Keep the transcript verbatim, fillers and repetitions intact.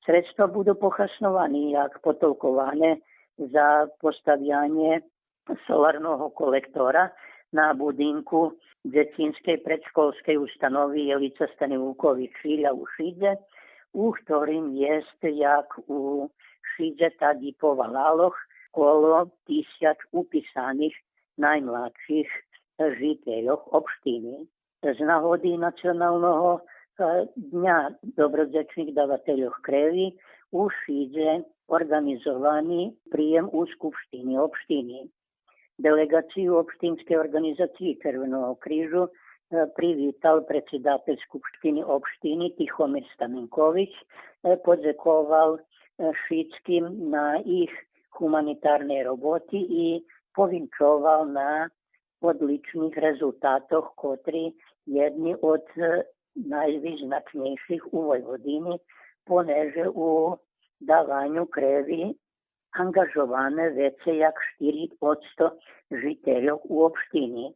Средства буду похасновани як потолковане за поставянє соларного колектора на будинку Дзецинскей предшколскей установи Єлица Станивукович Жиля у Шидзе, у хторим єст як у Шидзе, так и по валалох коло тисяч уписаних наймладших жительох општини. З нагоди Националного, е, дня добродзечних давательох креви у Шидзе орґанизовани приєм у Скупштини општини. Делеґацию Општинскей орґанизациї Червеного крижу, е, привитал предсидатель Скупштини општини Тихомир Станенкович, е, подзековал, е, шицким на їх гуманитарней роботи и повинчовал на одличних резултатох, котри єдни од, е, найвизначнєйших у Войводини, понеже у даваню креви анґажоване вецей як штири одсто жительох у општини.